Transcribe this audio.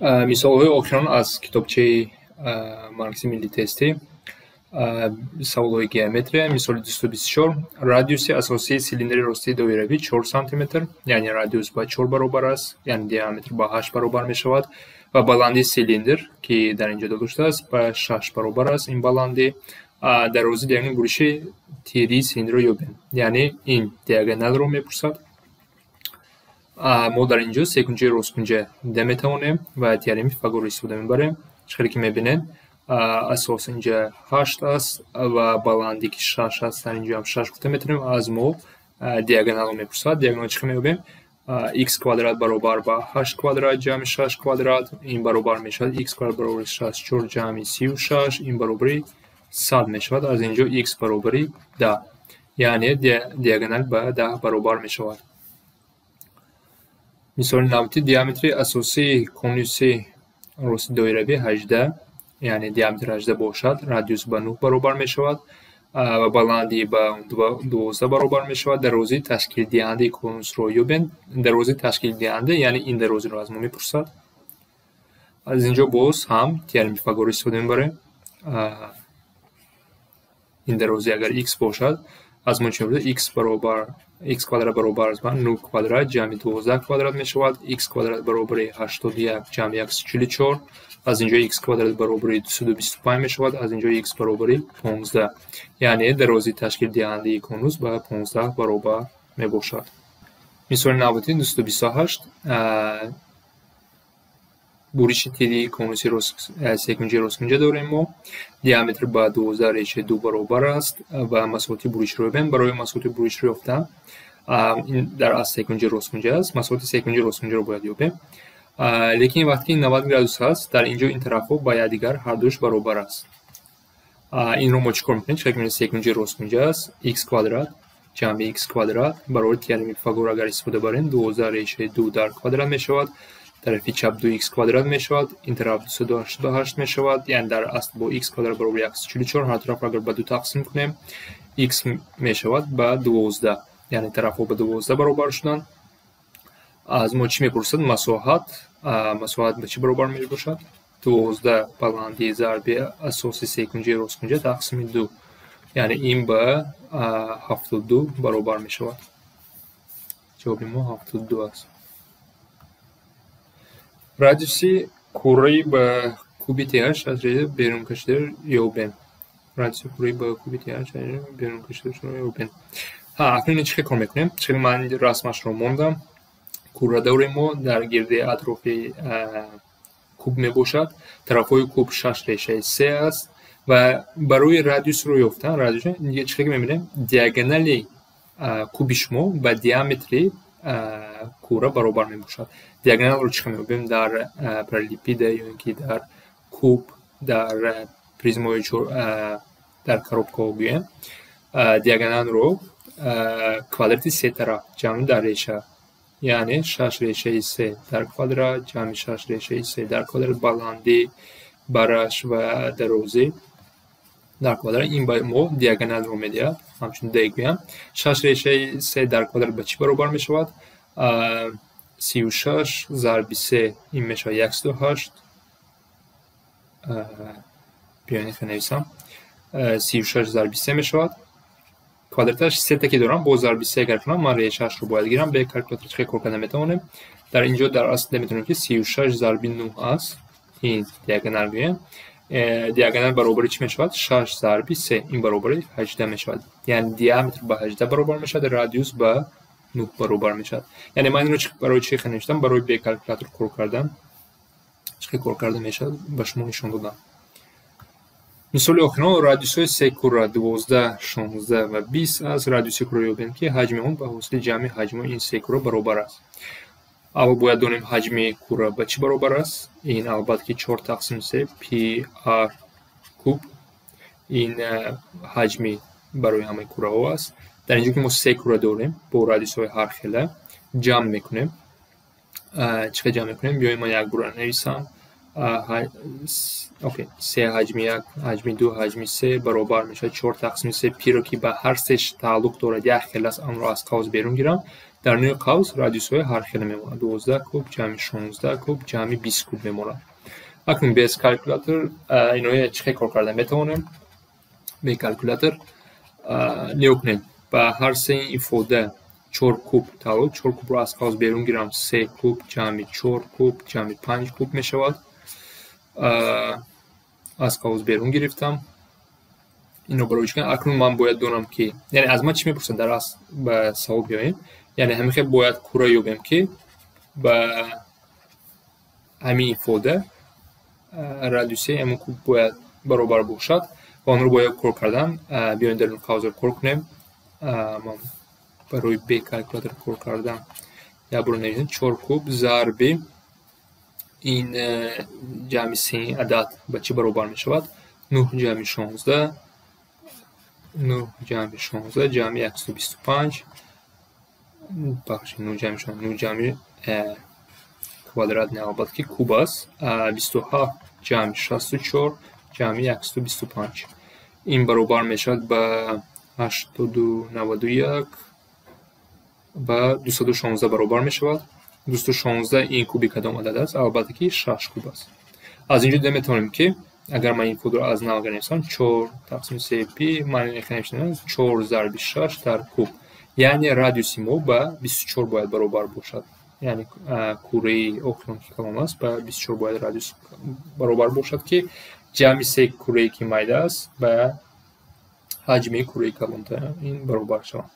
Мисолҳои охирон аз китобчаи Маркази миллии тестӣ, саволҳои геометрия. Мисоли 224: радиуси асосии силиндри ростии доиравӣ 4 сантиметр, яъне радиус ба 4 баробар аст, яъне диаметр ба 8 баробар мешавад ва баландии силиндр, ки дар инҷо дода шудааст, ба 6 баробар аст. Ин баландӣ, дарозии диагонали буриши тирии силиндрро ёбем, яъне ин диагоналро мепурсад. Мо дар инҷо секунҷаи росткунҷа дида метавонем ва теореми Пифагорро истифода мебарем. Чӣ хеле ки мебинед, асос инҷа 8 аст ва баландӣ, ки 6 аст, дар инҷо ҳам 6 гуфта метавонем. Аз мо диагоналро мепурсад. Диагонал чӣ хел меёбем? Х квадрат баробар ба 8 квадрат ҷамъи 6 квадрат, ин баробар мешавад х квадрат баробари 64 ҷамъи 36, ин баробари 100 мешавад. Аз инҷо х баробари 10, яъне диагонал ба 10 баробар мешавад. Мисоли навбатӣ: диаметри асосии конуси рости доиравӣ 18, яъне диаметр 18 бошад, радиус ба 9 баробар мешавад ва баландӣ ба 12 баробар мешавад. Дарозии ташкилдиҳандаи конусро ёбед. Дарозии ташкилдиҳанда, яъне ин дарозиро аз мо мепурсад. Аз инҷо боз ҳам теореми Пифагорро истифода мебарем. Ин дарозӣ агар х бошад, аз мо чӣ мепурсад? Х баробар, х квадрат баробар аст ба 9 квадрат ҷамъи 12 квадрат мешавад. Х квадрат баробари 81 ҷамъи 144. Аз инҷо х квадрат баробари 225 мешавад. Аз инҷо х баробари 15, яъне дарозии ташкилдиҳандаи конус ба 15 баробар мебошад. Мисоли навбатӣ 228: буриши тирии конуси секунҷаи росткунҷа дорем мо. Диаметр ба 12 решаи 2 баробар аст ва масоҳати буришро ёбем. Барои масоҳати буришро ёфтан, ин дар асл секунҷаи росткунҷа аст, масоҳати секунҷаи росткунҷаро бояд ёбем. Лекин вақте ки 90 градус аст, дар инҷо ин тарафҳо ба якдигар ҳардуш баробар аст. Инро мо чӣ кор мекунем? Чӣ мекунем? Секунҷаи росткунҷа аст, х квадрат ҷамъи х квадрат барои теореми Пифагор агар истифода барем, 12 решаи 2 дар квадрат мешавад, тарафи чап 2х квадрат мешавад, ин тараф 288 мешавад, яъне дар асл бо х квадрат баробари 144. Ҳар тарафро агар ба 2 тақсим кунем, х мешавад ба 12, яъне тарафҳо ба 12 баробар шуданд. Аз мо чӣ мепурсад? Масоҳат. Масоҳат ба чӣ баробар мебошад? 12 баландии зарби асоси секунҷаи росткунҷа тақсими 2, яъне ин ба 72 баробар мешавад. Ҷавоби мо 72 аст. Радиуси курраи ба куби th аз реша берун кашида ёбем. Радиуси курраи ба куби th аз реша берун кашида ёбем. Акнун ин чӣ хел кор мекунем? Чӣ хел ман расмашро мондам. Курра дорем мо, дар гирди атрофи куб мебошад. Тарафҳои куб 6 решаи 3 аст ва барои радиусро ёфтан, радиус чӣ хел мебинем? Диагонали куби шумо ба диаметри курра баробар мебошад. Диагоналро чӣ хел меёбем? Дар параллелепипеда ё ин ки дар куб, дар призмаҳои, дар коробкаҳо гӯем, диагоналро квадрати се тараф ҷамъи дар реша, яъне 6 решаи 3 дар квадрат ҷамъи 6 решаи 3 дар квадрат, баландӣ, бараш ва дарозӣ дар квадрат, ин ба мо диагоналро медиҳад, ҳамчун d гӯям. 6 решаи 3 дар квадрат ба чӣ баробар мешавад? 36 зарби 3, ин мешавад 108. Биёед, хел нависам: 36 зарби 3 мешавад. Квадраташ сета ки дорам, боз зарби се агар кунам, ман решаашро бояд гирам. Бе калькулятор чӣ хел кор карда метавонем? Дар инҷо дар асл метавонем, ки 36 зарби 9 аст, ин диагонал гӯем. Диагонал баробари чӣ мешавад? 6 зарби 3, ин баробари 18 мешавад, яъне диаметр ба 18 баробар мешавад, радиус ба 9 баробар мешавад. Яъне ман инро барои чӣ хел навиштам? Барои бе калькулятор кор кардан, чӣ хел кор карда мешавад, ба шумо нишон додам. Мисоли охирон: радиусҳои се курра 12, 16 ва 20 аст. Радиуси курра ёбем, ки ҳаҷми он ба ҳосили ҷамъи ҳаҷмҳои ин се курра баробар аст. Аввал бояд донем, ҳаҷми курра ба чӣ баробар аст. Ин албатта ки 4 тақсим 3 пи р куб, ин ҳаҷми барои ҳамаи курраҳо аст. Дар инҷо ки мо се курра дорем бо радиусҳои ҳар хела, ҷамъ мекунем. Чӣ хел ҷамъ мекунем? Биёед, ман як бора нависам. Окей, се, ҳаҷми як, ҳаҷми ду, ҳаҷми се баробар мешавад 4 тақсими 3 пиро, ки ба ҳар сеш тааллуқ дорад, як хел аст, онро аз қавс берун гирам. Дар нӯи қавс радиусҳои ҳар хела мемонад: 12 куб ҷамъи 16 куб ҷамъи 20 куб мемонад. Акнун без калькулятор иноя чӣ хел кор карда метавонем? Бе калькулятор нигоҳ кунед: ба ҳар се ифода чор куб тааллуқ, чор кубро аз қавс берун гирам, се куб ҷамъи чор куб ҷамъи панҷ куб мешавад. Аз қавс берун гирифтам инро. Барои чӣ? Акнун ман бояд донам, ки, яъне, аз ман чӣ мепурсанд? Дар асл ба савол биёем, яъне ҳамин хел бояд кура ёбем, ки ба ҳамин ифода радиуси ҳамин куб бояд баробар бошад ва онро бояд кор кардан. Биёем, дар қавсро кор кунем. Ман барои бе калькулятор кор кардан як бор нависем: чор куб зарби ин ҷамъи се адад ба чӣ баробар мешавад? Нӯҳ ҷамъи 16, нӯҳ ҷамъи 16 ҷамъи 125, бахши, нӯҳ ҷамъи 16, нӯҳ ҷамъи квадрат не, албатта ки куб аст, 27 ҷамъи 64 ҷамъи 125. Ин баробар мешавад ба ҳаштоду наваду як, ба 216 баробар мешавад. 216 ин куби кадом адад аст? Албатта ки шаш куб аст. Аз ин ҷо дида метавонем, ки агар ман ин кубро аз нав нависам, чор тақсими се пи, ман чор зарби шаш дар куб, яъне радиуси мо ба 24 бояд баробар бошад. Яъне кураи охирон, ки калон аст, ба 24 бояд радиус баробар бошад, ки ҷамъи се курае, ки майда аст, ба ҳаҷми кураи калонтар ин баробар шаванд.